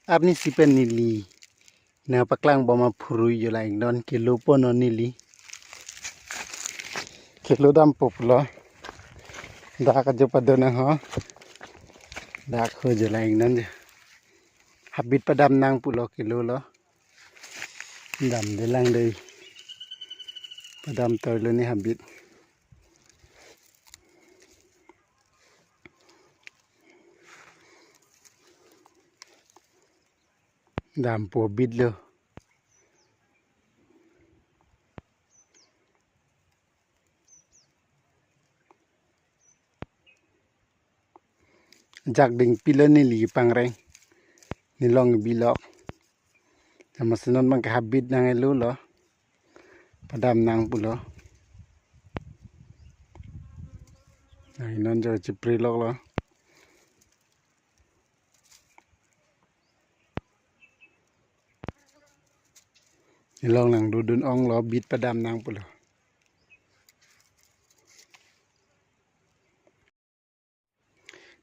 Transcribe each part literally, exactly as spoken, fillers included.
Arnisi pen neli nangpaklang bom aphurui jo la-iknon, kelo ponnon neli. Kelo dampo pulo. Dak ajo padonang ho. Dak ho jo la-iknon jo. Habit padam nang pulo kelo lo. Damde lang dei. Padam toilo ne habit. Dampo habit lo. Jakding pilo neli pangreng. Nelong bilok. Amatsi non abang ke habit nang elo lo. Padam nang pulo. Nang non jo chipri lok lo. Nelong nang dodun ong lo, bit padam nang pulo.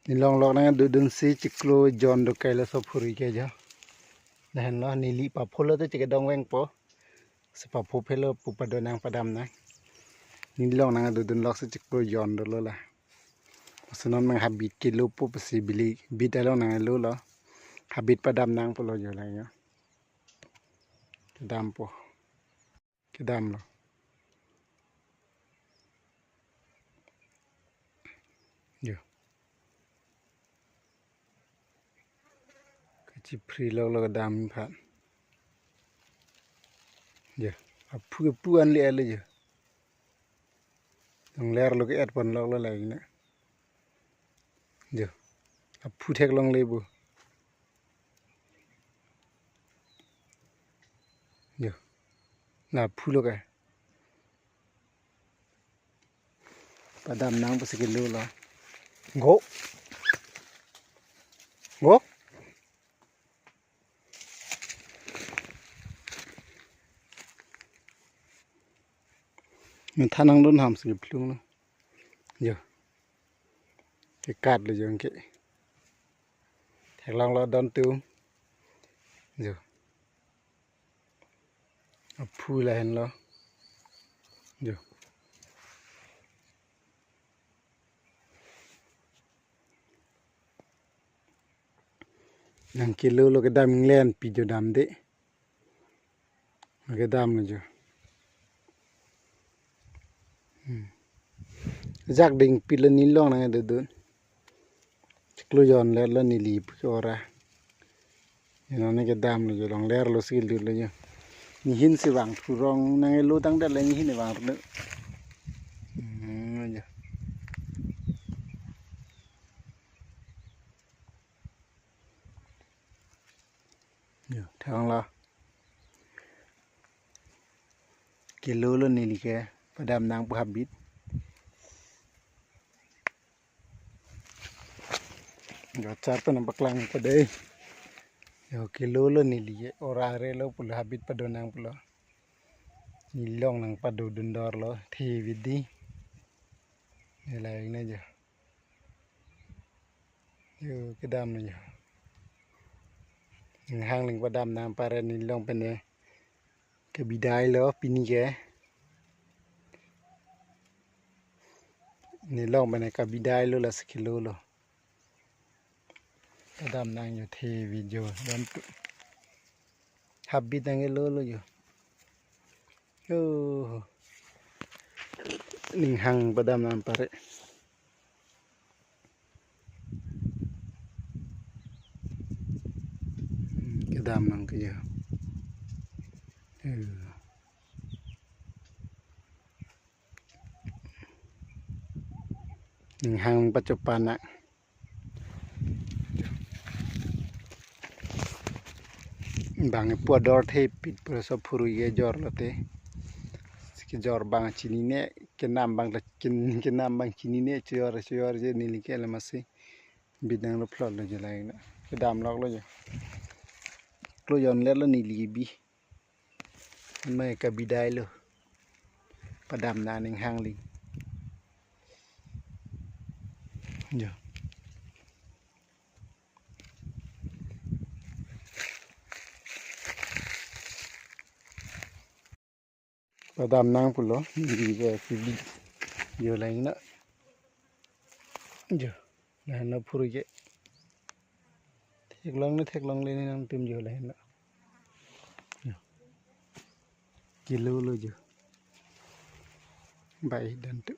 Nelong lok nang dodun si chiklo jon do kailo so phurui ke jo. Lahenlo neli papho lo te chike dong vengpo. Si papho phelo pu padonang padam nang. Nelong nang dodun lok si chiklo jon dolo la. Amatsi non abang habit kelo po pusi bili bit along nang elo lo. Habit padam nang pulo jo la yo. Kedampo. Kedam lo. Jo. Kachipri lok lo kedam phan. Jo. Aphu aphu an le ale jo. Longler lo ke-et pon lok lo la-iknon. Jo. Aphu theklongle bo. Jo. La aphu lo ke. Padam nang pusi kelo lo. Go. Go. Matha nang don ham si plung lo. Jo. Kekat lo jo ke. Theklong lo don tum. Jo. Aphu lahenlo. Jo. Nang kelo lo kedam inglen pi jo damde. Kedam lo jo. Hmm. Jakding pilo nelong nang dodun. Chiklo jonlet lo neli pu ora. Ino ne kedam lo jo, longler lo si lut lo jo. Nehin si vang thurong nang elo tangdet le nehin vang lo. Hmm, jo. Jo, thang la. Kelo lo neli ke padam nang pu habit. Jo, char pen nangpaklang pa dei. Jo, kelo lo neli ke ora re lo pulo habit padonang pulo. Nelong nang padodun dor lo the vidi. Ne la-iknon jo. Jo kedam lo jo. Inghang ling padam nang pare nelong pen ne. Kabidai lo pini ke. Nelong pen ne kabidai lo lasi kelo lo. Padam nang jo the video dan tu. Habit nang elo lo jo. Yo. Inghang padam nang pare. Hmm, kedam nang ke jo. Eh. Inghang pachopan na. Bang pu ador thepit pura so phurui ke jor lote. Kejor bang chinine, kenam bang ta kin-, kenam bang chinine, chejor, chejor je neli ke le masi. Bit nang lo phlot lo jo la-iknon. Kedam lok lo jo. Chiklo jonlet lo neli bi. Mai kabidai lo. Padam nang inghang ling. Jo. padam nang pulo, di ba sibli. Jo lahin lo. Jo. Lahin lo phuru ke. Theklongle, theklongle nangtum jo lahin lo. Jo. Kilo lo jo. Bai dan tu.